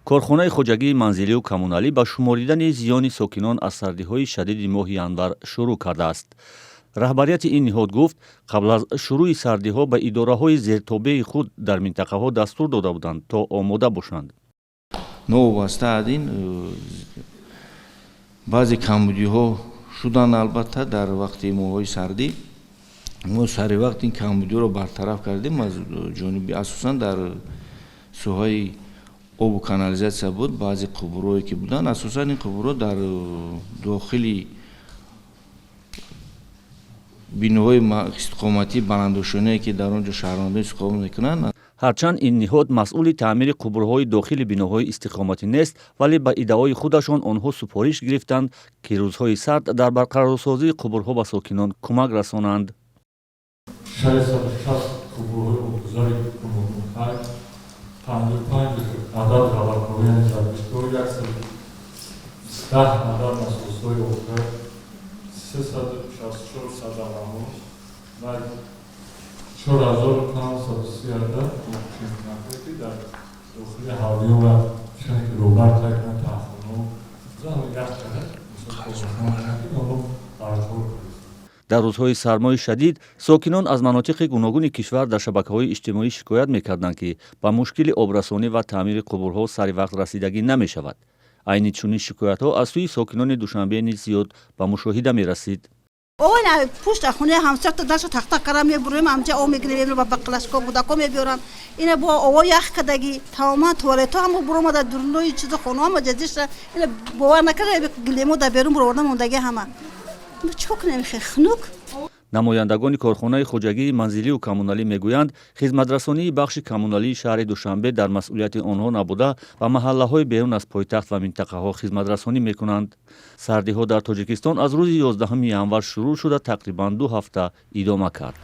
Корхонаи хоҷагии манзилию коммуналӣ ба шуморидани зиёни сокинон аз сардиҳои шадиди моҳи январ шурӯъ кардааст. Раҳбарияти ин ниҳод гуфт, қабл аз шурӯъи сардиҳо ба идораҳои зертобеи худ дар минтақаҳо дастур дода буданд, то омода бошанд. Новобаста аз ин, баъзе камбудиҳо шуданд. Албатта, дар вақти моҳҳои сардӣ мо сари вақт ин камбудиҳоро бартараф кардем. Аз ҷониби, асосан дар соҳаи обу канализатсия буд, баъзе қубурҳое ки буданд, асосан ин қубурҳо дар дохили биноҳои истиқоматии баландошёнае, ки дар он ҷо шаҳрвандон истиқомат мекунанд. Ҳарчанд ин ниҳод масъули таъмири қубурҳои дохили биноҳои истиқоматӣ нест, вале ба иддаои худашон онҳо супориш гирифтанд, ки рӯзҳои сард дар барқарорсозии қубурҳо ба сокинон кӯмак расонанд. 660 қубурҳои обгузари гуногунҳаҷм, 55 адад ғалатнояни ҷаббишгоҳ, 110 адад насосҳои обгар, 364 садамаҳо ва 4530 адад обчинакҳое, ки дар дохили ҳавлиҳо ва чизе ки роҳбар қайд кунад, таҳхонаҳо ях карда онҳо барқарор. Дар рӯзҳои сармои шадид сокинон аз манотиқи гуногуни кишвар дар шабакаҳои иҷтимоӣ шикоят мекарданд, ки ба мушкили обрасонӣ ва таъмири қубурҳо сари вақт расидагӣ намешавад. Айни чунин шикоятҳо аз сӯи сокинони Душанбе низ зиёд ба мушоҳида мерасид. Ой, пушта хонаи ҳамсоята даша тахта кара мебурем, ҳамҷа об мегирем, ба баклажка кӯдако мебиёрам. Ина бо ово ях кадаги, тамоман туалетҳо ҳама буромада, дурунои чизо хонаҳо ҳама ҷазиша. Ина бовар накарда, гилемо дар берун буроварда мондаги ҳама. Чӣ кунем, хе хунук. Намояндагони корхонаи хоҷагии манзилию коммуналӣ мегӯянд, хизматрасонии бахши коммуналии шаҳри Душанбе дар масъулияти онҳо набуда ва маҳаллаҳои берун аз пойтахт ва минтақаҳо хизматрасонӣ мекунанд. Сардиҳо дар Тоҷикистон аз рӯзи 11 январ шурӯъ шуда, тақрибан 2 ҳафта идома кард.